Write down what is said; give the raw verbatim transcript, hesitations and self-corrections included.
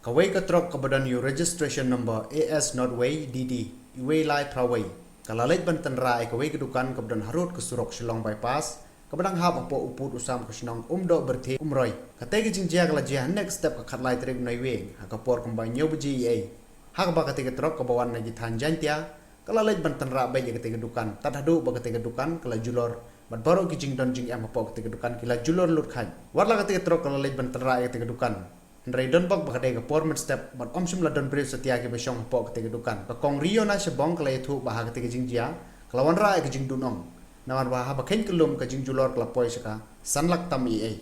Kawei ka trok kaba don ïa u registration number A S not wei D D, iwei lai phra wei, ka la leit ban tynrah ïa kawei ka dukan kaba don harud ka surok Shillong Bypass, kaba dang hap hapoh u pud u sam ka shnong Umdoh Byrthe Umroi. Katei ka jingjia ka la jia hynne ka step ka khatlai tarik u Naiwieng, ha ka por kumba hynñiew baje eiei. Ha kaba katei ka trok kaba wan na ki thaiñ Jaintia, ka la leit ban tynrah beit ïa katei ka dukan, tad haduh ba katei ka dukan ka la julor, bad baroh ki jingdon jingem hapoh katei ka dukan ki la julor lut khain. Wat la katei ka trok ka la leit ban tynrah ïa katei ka dukan, hynrei don bok ba ka dei ka por mynstep bad ym shym la don briew satia kiba shong hapoh katei ka dukan. Ka Kong Riona Shabong ka la ïathuh ba ha katei ka jingjia ka la wanrah ïa ka jingdon ong, namar ba haba kheiñ ka lum ka jingjulor ka la poi sha ka san lak tam eiei.